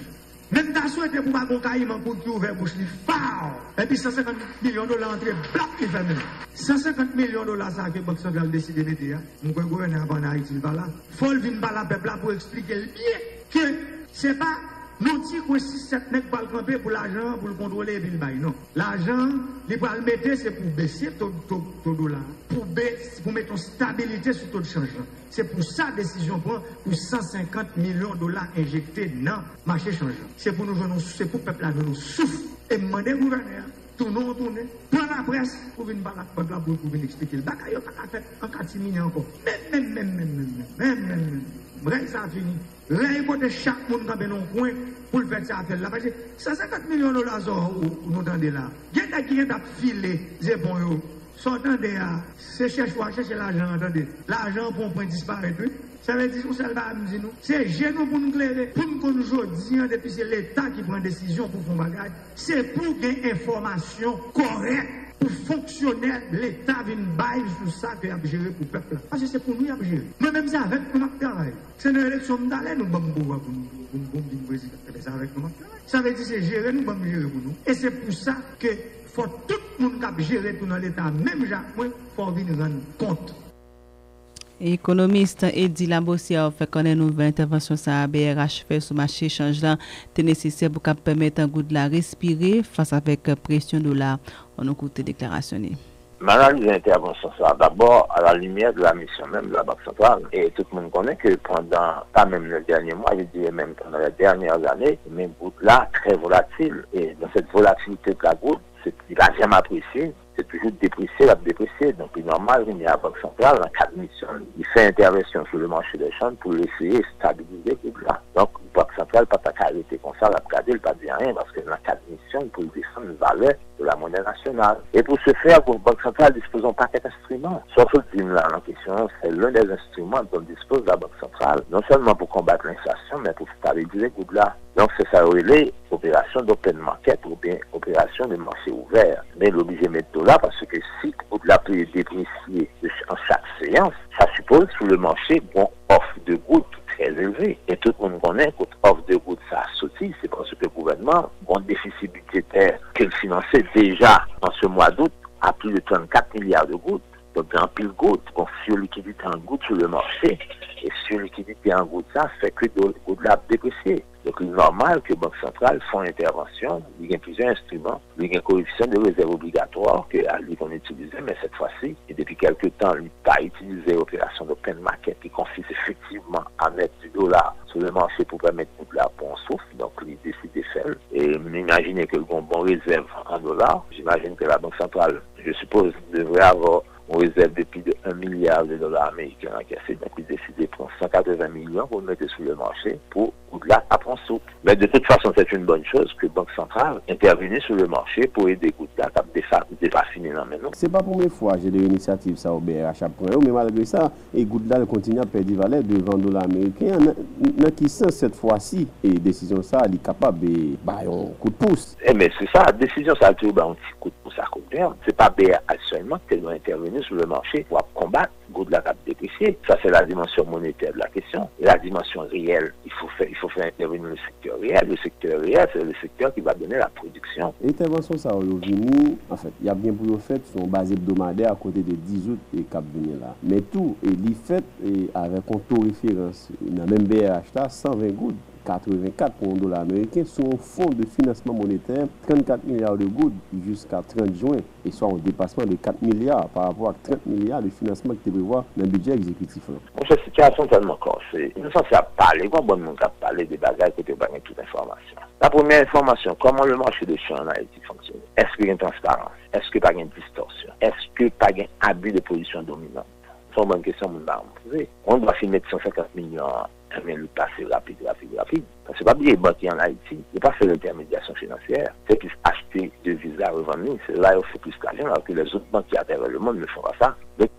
Men m ta swete pou pa gon kayiman pou ki ouvè bouch li, faw! Epi san senkant milyon dola antre, blap, li fèmen. San senkant milyon dola sa ke Bank Santral deside mete a, m kwè gouvènè a pa ann Ayiti, li pa la. Fò l vin pale a pèp la pou eksplike l byen ke se pa yon ti kwen sis sèt nèg pral kanpe pou lajan an pou l kontwole epi l bay, non. Lajan an, li pral mete se pou bese to, to, to dola a, pou, be, pou mete yon stabilite sou to de chanj lan. Se pou sa desizyon pran pou san senkant milyon dola enjekte nan mache chanj lan. Se pou nou jwenn yon, se pou pèp la jwenn yon souf. E m mande gouvènè a, tounen w tounen, pran laprès pou vin pale ak pèp la pou, pou vin eksplike l. Bagay yo pa ka fèt an katimini ankò. Menm, menm, menm, menm, menm, menm, menm, menm, menm. Rèy sa fini. Rèy kote chak moun kanpe nan yon kwen pou l fè ti afè l la. Paske san senkant milyon dola sa w, w, nou tande la. Gen nèg ki gentan ap file zepon yo. Sa w tande a, se chèche w al chèche lajan an, tande. Lajan an pran yon pwen disparèt, wi. Sa vle di, yon sèl bagay m di nou, se je nou pou n klere, pou n konn jodi an, depi se Leta ki pran desizyon pou fè yon bagay, se pou gen enfòmasyon kòrèk pou fonksyonè Leta vin bay sou sa ke y ap jere pou pèp la. Paske se pou nou y ap jere. Mwen menm, se avèk nou m ap travay. Se nan eleksyon m t ale, nou ban m pouvwa pou m, pou m, pou m vin prezidan. Ebyen, se avèk nou m ap travay. Sa vle di, se jere nou ban m jere pou nou. E se pou sa ke fò tout moun k ap jere tou nan Leta a, menm jan ak mwen, fò w vin rann kont. Ekonomis Eddy Labossière fè konnen nouvèl entèvansyon sa a B R H fè sou mache chanj lan te nesesè pou k ap pèmèt goud la respire fas avèk presyon dola a. Ann nou koute deklarasyon li. M analize entèvansyon sa a dabò à la lumière de la mission même de la Banque Centrale. E tout moun konnen ke pandan, pas même les derniers mois, je dirais même pendant les dernières années, men goud la très volatile. Et dans cette volatilité de la goud, se, li pa janm apresye, se toujou depresye, l ap depresye. Donk, li nòmal kounye a Bank Santral, nan kad misyon l, li fè entèvansyon sou le marché des changes pou l eseye stabilize goud la. Donk, Bank Santral pa ta ka rete konsa, l ap gade, l pa di anyen, paske nan kad misyon l pou l desann valè de la monnaie nationale. Et pour ce faire, Bank Santral dispose yon pakèt enstriman. Sa w sot di m la nan kesyon an, c'est l'un des instruments dont dispose la Banque Centrale, non seulement pour combattre l'inflation, mais pour stabiliser goud la. Donk, se sa yo rele opération d'open market oubyen opération de marché ouvert. Men l oblije met dola, paske si goud la ap depresye an chak seyans, sa sipoze sou le marché gon òf de goud très élevé. E tout moun konnen kot òf de goud sa soti, se paske gouvènman gon defisi bidjetè ke l finanse deja an se mwa dout a plis de trannkat milya de goud. Donk, gen anpil goud, gon surlikidite an goud sou le marché. E surlikidite an goud sa fè ke do, goud la ap depresye. Donk, li nòmal ke Bank Santral fè yon entèvansyon, li gen plizyè enstriman, li gen correction de réserve obligatoire ke li konn itilize, men cette fois-ci, e depi kèlke tan, li pa itilize opération d'open market ki konsiste efektivman a mèt di dola sou le marché pou pèmèt goud la pran yon souf, donk li deside fè l. E m imajine ke l gen yon bon rezèv an dola. J'imagine que la Banque Centrale, je suppose, devrait avoir yon rezèv de plis de un milliard de dola ameriken an kè se bank li deside pran san katreven milyon pou l mete sou le mache pou goud la ka pran souf. Men de tout fason, c'est une bonne chose que Bank Santral entèvini sou le mache pou ede goud la k ap defa-, defasine nan men nou. Se pa premye fwa jan de inisyativ sa yo B R H ap pran yo, men malgre sa, e goud la l kontinye ap pèdi valè devan dola ameriken an. Nan, nan ki sans, sèt fwa si, e desizyon sa a, li kapab, e, bay yon kout pous? Ebyen, se sa, desizyon sa a toujou bay yon ti kout pous a kout menm. Se pa B R H sèlman ki te dwe entèvini sou le mache pou ap konbat goud la k ap depresye. Ça, c'est la dimension monétaire de la question. La dimension réelle, il faut faire, il faut faire intervenir le secteur réel. Le secteur réel, c'est le secteur qui va donner la production. Entèvansyon sa yo, yo vini, anfèt, y ap gen pou yo fèt sou yon baz ebdomadè a konte de dizout e k ap vini la. Men tou, e li fèt, e avèk yon to referans nan menm B R H la, san ven goud, katrevenkat pou yon dola ameriken, sou yon fon de finansman monetè trannkat milya de goud jiska trant jen, e swa yon depasman de kat milya pa rapò ak trant milya de finansman ki te prevwa nan bidjè egzekitif lan. Monchè, sitiyasyon tèlman kòse, nou sanse ap pale, gon bann moun k ap pale de bagay kote yo pa gen tout enfòmasyon. La premyè enfòmasyon, kòman le marché de change en Haïti fonctionne? Èske gen transparans? Èske pa gen distòsyon? Èske pa gen abi de pozisyon dominant? Se yon bann kesyon moun pa janm poze. On dwa fin met san senkant milyon an, ebyen, li pase rapid, rapid, rapid. Paske pa bliye, bank ki ann Ayiti, yo pa fè lentèmedyasyon finansyè. Se plis achte deviz la, revann li. Se la yo fè plis lajan, alò ke lèzòt bank ki atravè le mond ne font pa sa. Donk,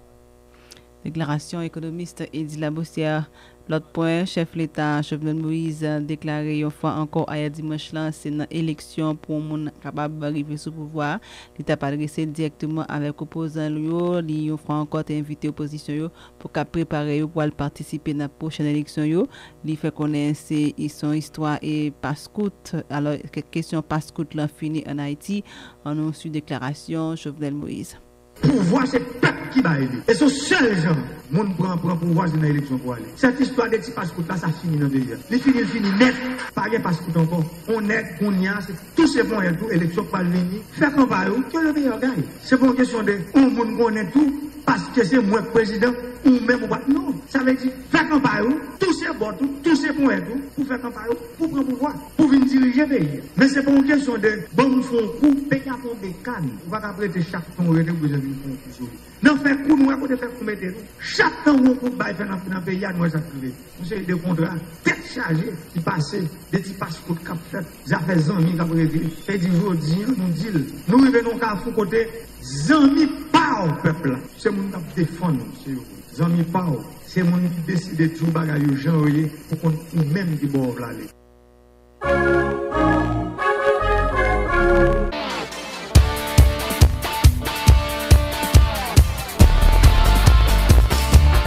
deklarasyon ekonomis Eddy Labossière. Lòt pwen, chèf leta Jovenel Moïse deklare yon fwa ankò ayè dimanch lan se nan eleksyon pou yon moun kapab rive sou pouvwa a. Li t ap adrese dirèkteman avèk opozan l yo. Li yon fwa ankò te envite opozisyon yo pou ka prepare yo pou al patisipe nan pwochèn eleksyon yo. Li fè konnen se, se yon istwa e paskout. Alò, ke-, kesyon paskout lan fini ann Ayiti. Ann nou swiv deklarasyon Jovenel Moïse. Pouvwa se pèp ki bay li. E se sèl jan moun pran, pran pouvwa, se nan eleksyon pou ale. Sèt istwa de ti paskout la, sa fini nan peyi a. Li fini, li fini nèt. Pa gen paskout ankò. On nèg kounye a, se touse ponyèt ou, eleksyon k pral vini. Fè kanpay ou, que le meilleur gagne. Se pa yon kesyon de on moun konnen tou, paske se mwen k prezidan, ou menm ou pa. Non, sa vle di fè kanpay ou, touse bòt ou, touse ponyèt ou, pou fè kanpay ou, pou pran pouvwa, pou vin dirije peyi a. Men se pa yon kesyon de ban m fè yon kou, peyi a pa yon bekàn. Ou pa ka ap rete chak tan ou rete ou bezwen vin fè yon kou sou li. Nan fè kou, nou wè kote fè kou mete nou. Chak tan yon kou bay fè nan, nan peyi a, nou wè sa k rive. Yon seri de kontra tèt chaje ki pase, de ti paspò k ap fèt, zafè zanmi k ap regle. E di jodi a, nou di l. Nou rive nan yon kafou kote zanmi pa w pèp la, se moun k ap defann ou, se yo. Zanmi pa w, se moun ki deside di w bagay yo jan yo ye, pou konn ou menm ki bò w vle ale.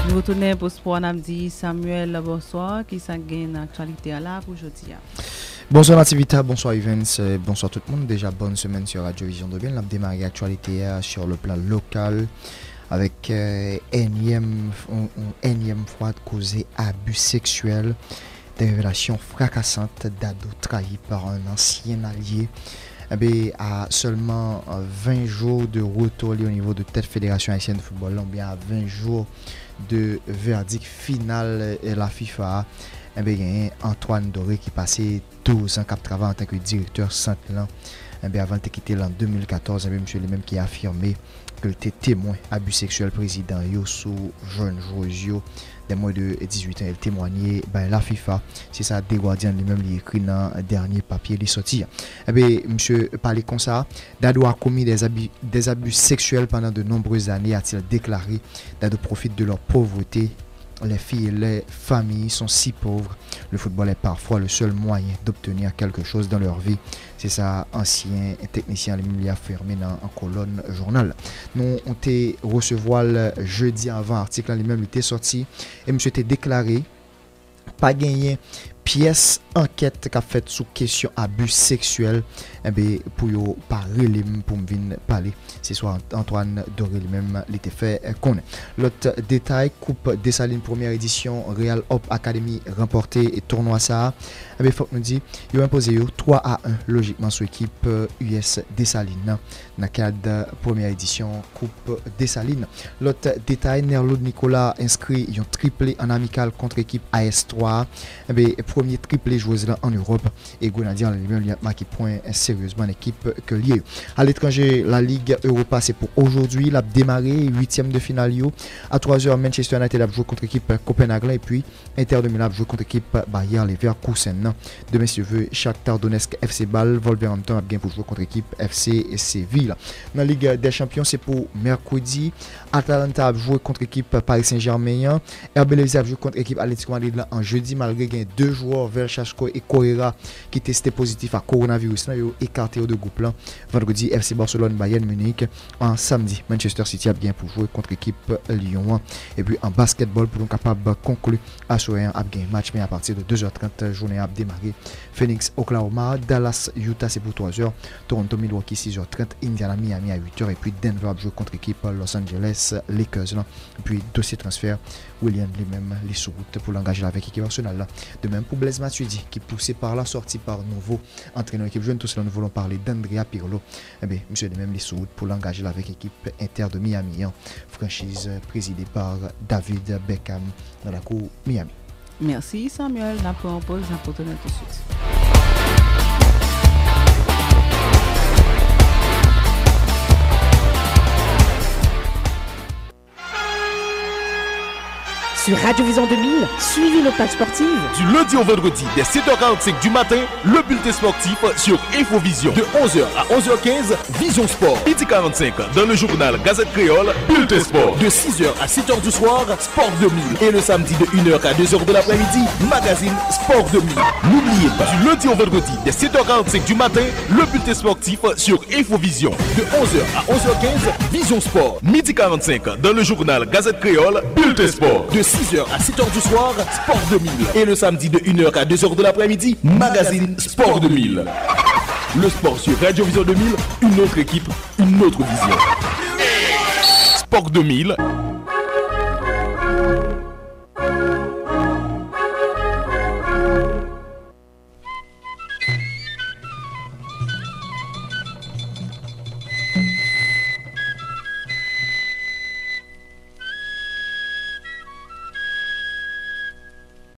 Nou retounen pou spò, n ap di Samuel, bonswa. Kisa k gen nan aktyalite a la pou jodi a? Bonsoir Nativita, bonsoir Evans, euh, bonsoir tout le monde. Déjà, bonne semaine sur Radio Vision deux mille. N ap demare aktyalite a sur le plan local avec euh, énième, on, on énième fois koze abi seksyèl. Des révélations fracassantes, Dadou trahi par un ancien allié. Enben, à seulement euh, vingt jours de retour li au niveau de tête Fédération Haïtienne de Football, oubyen à vingt jours de verdict final euh, la FIFA, enben, genyen Antoine Doré ki pase douz an k ap travay antanke direktè sant lan. Enben, avan l te kite l an de mil katòz, enben, misye li menm ki afime ke l te temwen abi seksyèl prezidan yo sou jèn jwez yo de mwens de dizuit an, e l temwanye bay la FIFA. Se sa The Guardian li menm li ekri nan dènye papye li sòti a. Enben, misye pale konsa, Dadou a commis des abus, des abus sexuels pendant de nombreuses années, a-t-il déclaré. Dadou profite de leur pauvreté. Les filles et les familles sont si pauvres. Le football est parfois le seul moyen d'obtenir quelque chose dans leur vie. Se sa ansyen teknisyen an li menm li afime nan kolòn jounal la. Nou te resevwa l jedi avan atik lan li menm li te sòti. E misye te deklare pa genyen pyès ankèt k ap fèt sou kesyon abi seksyèl, enben, pou yo pa rele m pou m vin pale. Se sa Antoine Doré li menm li te fè konnen. Lòt detay, Koup Desalin premyè edisyon Real Up Academy ranpòte tounwa sa a. Enben, fòk nou di, yo enpoze yo twa a en lojikman sou ekip U S Desalin nan, nan kad premyè edisyon Koup Desalin. Lòt detay, Nerlou Nicolas enskri yon triple an amikal kont ekip A S twa a. Enben, premye triple jwez la an Ewòp. E Grenadye li menm li ap make pwen seryezman nan ekip ke li ye. Aletranje, Lalig Ewopa se pou ojodwi, l ap demare uityèm de final yo. A twa zè, Manchester United ap jwe kont ekip Copenhague la, epi Inter de Milan ap jwe kont ekip Bayer Leverkusen nan. Demen, si Dye vle, Shakhtar Donetsk, F C Bâle, Wolverhampton ap gen pou jwe kont ekip F C Seville. Nan Lig dè Chanpyon, se pou mèkredi. Atalanta ap jwe kont ekip Paris Saint-Germain an. R B Leipzig ap jwe kont ekip Atletico Madrid la an jedi, malgre gen de jwè, Vélcháico e Correia, ki teste pozitif a kowonaviris lan, yo ekate yo de gwoup lan. Vandredi, F C Barcelone, Bayern Munich. An samdi, Manchester City ap gen pou jwe kont ekip Lyon an. Epi an basketball, pou nou kapab konkli, aswè an ap gen match, men apati de de zè trant, jounen an ap demare. Phoenix, Oklahoma, Dallas, Utah, se pou twa zè. Toronto, Milwaukee, sis zè trant. Indiana, Miami a uit è. Epi Denver ap jwe kont ekip Los Angeles Lakers lan. Epi dosye transfè, Willian li menm, li sou wout pou l angaje l avèk ekip Arsenal la. De menm pou Blaise Matuidi, ki pouse pa la sòti pa nouvo antrenè ekip Juventus lan, nou voulons parler d'Andrea Pirlo. Enben, misye li menm, li sou wout pou l angaje l avèk ekip Inter de Miami an, franchiz prezide pa David Beckham nan lakou Miami. Mèsi, Samuel. N ap pran yon poz, n ap retounen tousuit. Sur Radio Vision deux mille, suivez nos pages sportives. Du lundi au vendredi, dès sept heures quarante-cinq du matin, le bulletin sportif sur Infovision. De onze heures à onze heures quinze, Vision Sport. Midi quarante-cinq, dans le journal Gazette Créole, Bulletin Sport. De six heures à sept heures du soir, Sport deux mille. Et le samedi de une heure à deux heures de l'après-midi, Magazine Sport deux mille. N'oubliez pas, du lundi au vendredi, dès sept heures quarante-cinq du matin, le bulletin sportif sur Infovision. De onze heures à onze heures quinze, Vision Sport. Midi quarante-cinq, dans le journal Gazette Créole, Bulletin Sport. De six heures à sept heures du soir, Sport deux mille. Et le samedi de une heure à deux heures de l'après-midi, Magazine Sport deux mille. Le sport sur Radio Vision deux mille, une autre équipe, une autre vision. Sport deux mille,